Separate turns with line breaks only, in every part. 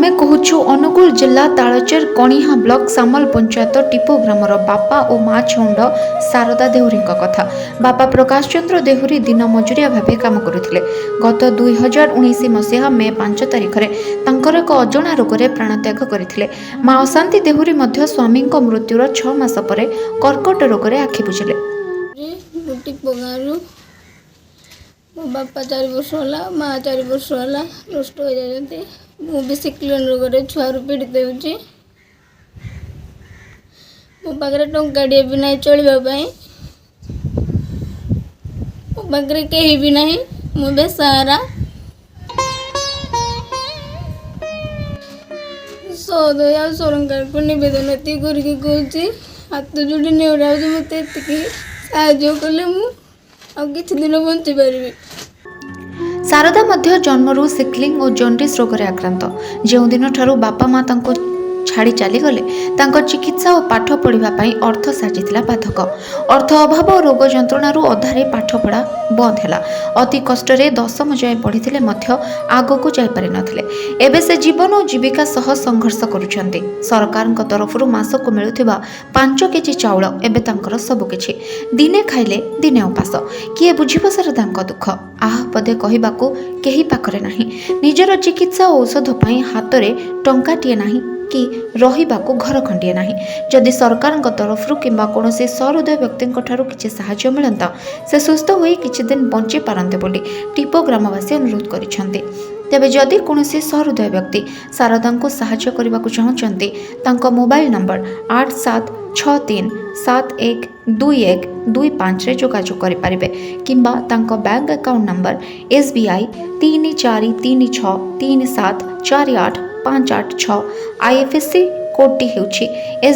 ଆମେ କହୁଛୁ ଅନୁଗୁଳ ଜିଲ୍ଲା ତାଳଚେର କଣିହାଁ ବ୍ଲକ ସାମଲ ପଞ୍ଚାୟତ ଟିପୋ ଗ୍ରାମର ବାପା ଓ ମା ଛେଉଣ୍ଡ ଶାରଦା ଦେହୁରୀଙ୍କ କଥା। ବାପା ପ୍ରକାଶ ଚନ୍ଦ୍ର ଦେହୁରୀ ଦିନ ମଜୁରିଆ ଭାବେ କାମ କରୁଥିଲେ। ଗତ 2019 ମସିହା ମେ 5 ତାରିଖରେ ତାଙ୍କର ଏକ ଅଜଣା ରୋଗରେ ପ୍ରାଣତ୍ୟାଗ କରିଥିଲେ। ମା ଅଶାନ୍ତି ଦେହୁରୀ ମଧ୍ୟ ସ୍ୱାମୀଙ୍କ ମୃତ୍ୟୁର 6 ମାସ ପରେ କର୍କଟ ରୋଗରେ ଆଖି ବୁଜିଲେ।
ମୁଁ ଟିପ ଗାଁରୁ। ମୋ ବାପା 4 ବର୍ଷ ହେଲା, ମା 4 ବର୍ଷ ହେଲା ନଷ୍ଟ ହୋଇଯାଇଛନ୍ତି। ମୁଁ ବି ସିକ୍ଲିନ୍ ରୋଗରେ ଛୁଆରୁ ପୀଡ଼ିତ ହେଉଛି। ମୋ ପାଖରେ ଟଙ୍କାଟିଏ ବି ନାହିଁ ଚଳିବା ପାଇଁ। ମୋ ପାଖରେ କେହି ବି ନାହିଁ, ମୁଁ ବେସାହାରା। ସହୃଦୟ ଆଉ ସରକାରଙ୍କୁ ନିବେଦନ ଏତିକି କରିକି କହୁଛି, ହାତ ଯୋଡ଼ି ନେଉରାଉଛି, ମୋତେ ଏତିକି ସାହାଯ୍ୟ କଲେ ମୁଁ ଆଉ କିଛି ଦିନ ବଞ୍ଚିପାରିବି।
ଶାରଦା ମଧ୍ୟ ଜନ୍ମରୁ ସିକ୍ଲିଂ ଓ ଜଣ୍ଡିସ୍ ରୋଗରେ ଆକ୍ରାନ୍ତ। ଯେଉଁଦିନଠାରୁ ବାପା ମା ତାଙ୍କୁ ଛାଡ଼ି ଚାଲିଗଲେ, ତାଙ୍କ ଚିକିତ୍ସା ଓ ପାଠ ପଢ଼ିବା ପାଇଁ ଅର୍ଥ ସାଜିଥିଲା ବାଧକ। ଅର୍ଥ ଅଭାବ ଓ ରୋଗ ଯନ୍ତ୍ରଣାରୁ ଅଧାରେ ପାଠପଢ଼ା ବନ୍ଦ ହେଲା। ଅତି କଷ୍ଟରେ ଦଶମ ଯାଏଁ ପଢ଼ିଥିଲେ ମଧ୍ୟ ଆଗକୁ ଯାଇପାରିନଥିଲେ। ଏବେ ସେ ଜୀବନ ଓ ଜୀବିକା ସହ ସଂଘର୍ଷ କରୁଛନ୍ତି। ସରକାରଙ୍କ ତରଫରୁ ମାସକୁ ମିଳୁଥିବା 5 କେଜି ଚାଉଳ ଏବେ ତାଙ୍କର ସବୁକିଛି। ଦିନେ ଖାଇଲେ ଦିନେ ଉପାସ। କିଏ ବୁଝିବ ଶାରଦାଙ୍କ ଦୁଃଖ? ଆହ ପଦେ କହିବାକୁ କେହି ପାଖରେ ନାହିଁ। ନିଜର ଚିକିତ୍ସା ଓ ଔଷଧ ପାଇଁ ହାତରେ ଟଙ୍କାଟିଏ ନାହିଁ କି ରହିବାକୁ ଘର ଖଣ୍ଡିଏ ନାହିଁ। ଯଦି ସରକାରଙ୍କ ତରଫରୁ କିମ୍ବା କୌଣସି ସହୃଦୟ ବ୍ୟକ୍ତିଙ୍କ ଠାରୁ କିଛି ସାହାଯ୍ୟ ମିଳନ୍ତା, ସେ ସୁସ୍ଥ ହୋଇ କିଛି ଦିନ ବଞ୍ଚି ପାରନ୍ତେ ବୋଲି ଟିପୋ ଗ୍ରାମବାସୀ ଅନୁରୋଧ କରିଛନ୍ତି। ତେବେ ଯଦି କୌଣସି ସହୃଦୟ ବ୍ୟକ୍ତି ଶାରଦାଙ୍କୁ ସାହାଯ୍ୟ କରିବାକୁ ଚାହୁଁଛନ୍ତି, ତାଙ୍କ ମୋବାଇଲ ନମ୍ବର 8 7 6 3 7 1 2 1 2 5ରେ ଯୋଗାଯୋଗ କରିପାରିବେ କିମ୍ବା ତାଙ୍କ bank account number SBI 3 4 3 6 3 7 4 8 5 8 6, IFSC କୋଡ଼୍ଟି ହେଉଛି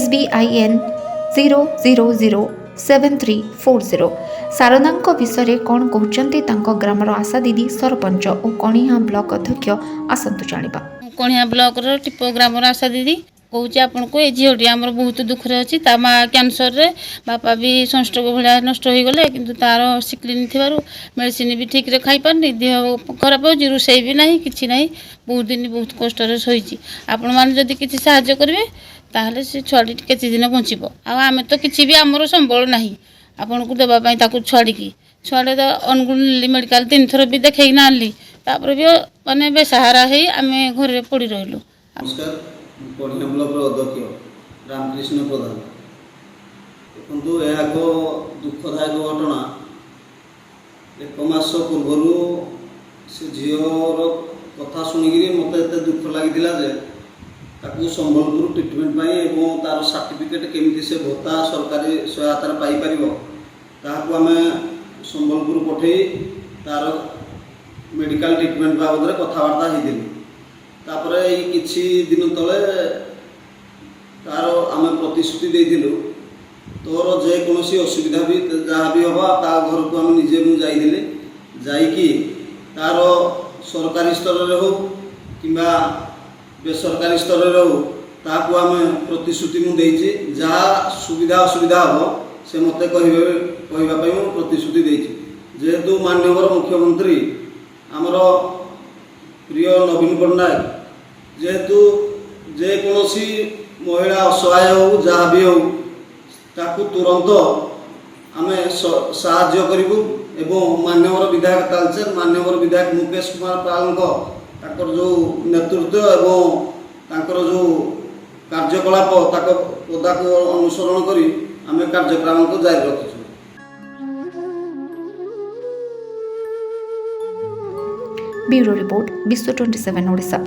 SBIN0007340। ଶାରଦାଙ୍କ ବିଷୟରେ କ'ଣ କହୁଛନ୍ତି ତାଙ୍କ ଗ୍ରାମର ଆଶା ଦିଦି, ସରପଞ୍ଚ ଓ କଣିହାଁ ବ୍ଲକ ଅଧ୍ୟକ୍ଷ, ଆସନ୍ତୁ ଜାଣିବା।
ମୁଁ କଣିହାଁ ବ୍ଲକର ଟିପ ଗ୍ରାମର ଆଶା ଦିଦି କହୁଛି ଆପଣଙ୍କୁ। ଏ ଝିଅଟି ଆମର ବହୁତ ଦୁଃଖରେ ଅଛି। ତା ମା କ୍ୟାନ୍ସରରେ, ବାପା ବି ସଂଷ୍ଟ୍ରୋକ ଭଳିଆ ନଷ୍ଟ ହୋଇଗଲେ। କିନ୍ତୁ ତାର ସିକ୍ଲିନ୍ ଥିବାରୁ ମେଡ଼ିସିନ ବି ଠିକ୍ରେ ଖାଇପାରୁନି, ଦେହ ଖରାପ ହେଉଛି, ରୋଷେଇ ବି ନାହିଁ, କିଛି ନାହିଁ। ବହୁତ ଦିନ ବହୁତ କଷ୍ଟରେ ଶୋଇଛି। ଆପଣମାନେ ଯଦି କିଛି ସାହାଯ୍ୟ କରିବେ, ତାହେଲେ ସେ ଛୁଆଟି କିଛି ଦିନ ବଞ୍ଚିବ। ଆଉ ଆମେ ତ କିଛି ବି ଆମର ସମ୍ବଳ ନାହିଁ ଆପଣଙ୍କୁ ଦେବା ପାଇଁ। ତାକୁ ଛାଡ଼ିକି ଛୁଆଟା ତ ଅନୁଗୁଳ ନେଲି ମେଡ଼ିକାଲ, ତିନିଥର ବି ଦେଖେଇକିନା ଆଣିଲି। ତାପରେ ବି ମାନେ ବେସାହାରା ହେଇ ଆମେ ଘରେ ପଡ଼ି ରହିଲୁ।
ନମସ୍କାର, ମୁଁ କଣିହାଁ ବ୍ଲକର ଅଧ୍ୟକ୍ଷ ରାମକୃଷ୍ଣ ପ୍ରଧାନ। ଦେଖନ୍ତୁ, ଏହା ଏକ ଦୁଃଖଦାୟକ ଘଟଣା। ଏକ ମାସ ପୂର୍ବରୁ ସେ ଝିଅର କଥା ଶୁଣିକିରି ମୋତେ ଏତେ ଦୁଃଖ ଲାଗିଥିଲା ଯେ ତାକୁ ସମ୍ବଲପୁର ଟ୍ରିଟମେଣ୍ଟ ପାଇଁ ଏବଂ ତା'ର ସାର୍ଟିଫିକେଟ୍ କେମିତି ସେ ଭତ୍ତା ସରକାରୀ ସହାୟତାରେ ପାଇପାରିବ, ତାହାକୁ ଆମେ ସମ୍ବଲପୁର ପଠାଇ ତା'ର ମେଡ଼ିକାଲ ଟ୍ରିଟମେଣ୍ଟ ବାବଦରେ କଥାବାର୍ତ୍ତା ହେଇଥିଲୁ। ତାପରେ ଏଇ କିଛି ଦିନ ତଳେ ତାର ଆମେ ପ୍ରତିଶ୍ରୁତି ଦେଇଥିଲୁ, ତୋର ଯେକୌଣସି ଅସୁବିଧା ବି ଯାହା ବି ହେବ, ତା ଘରକୁ ଆମେ ନିଜେ ମୁଁ ଯାଇଥିଲି। ଯାଇକି ତାର ସରକାରୀ ସ୍ତରରେ ହେଉ କିମ୍ବା ବେସରକାରୀ ସ୍ତରରେ ହେଉ, ତାହାକୁ ଆମେ ପ୍ରତିଶ୍ରୁତି ମୁଁ ଦେଇଛି, ଯାହା ସୁବିଧା ଅସୁବିଧା ହେବ ସେ ମୋତେ କହିବେ, କହିବା ପାଇଁ ମୁଁ ପ୍ରତିଶ୍ରୁତି ଦେଇଛି। ଯେହେତୁ ମାନ୍ୟବର ମୁଖ୍ୟମନ୍ତ୍ରୀ ଆମର ପ୍ରିୟ ନବୀନ ପଟ୍ଟନାୟକ, ଯେହେତୁ ଯେକୌଣସି ମହିଳା ଅସହାୟ ହେଉ, ଯାହା ବି ହେଉ, ତାକୁ ତୁରନ୍ତ ଆମେ ସାହାଯ୍ୟ କରିବୁ ଏବଂ ମାନ୍ୟବର ବିଧାୟକ ତାଲଚେର, ମାନ୍ୟବର ବିଧାୟକ ମୁକେଶ କୁମାର ପାଲଙ୍କ ତାଙ୍କର ଯେଉଁ ନେତୃତ୍ୱ ଏବଂ ତାଙ୍କର ଯେଉଁ କାର୍ଯ୍ୟକଳାପ, ତାଙ୍କ ପଦାକୁ ଅନୁସରଣ କରି ଆମେ କାର୍ଯ୍ୟକ୍ରମକୁ ଜାରି ରଖିଛୁ।
ବ୍ୟୁରୋ ରିପୋର୍ଟ, ବିଶ୍ୱ 27 ଓଡ଼ିଶା।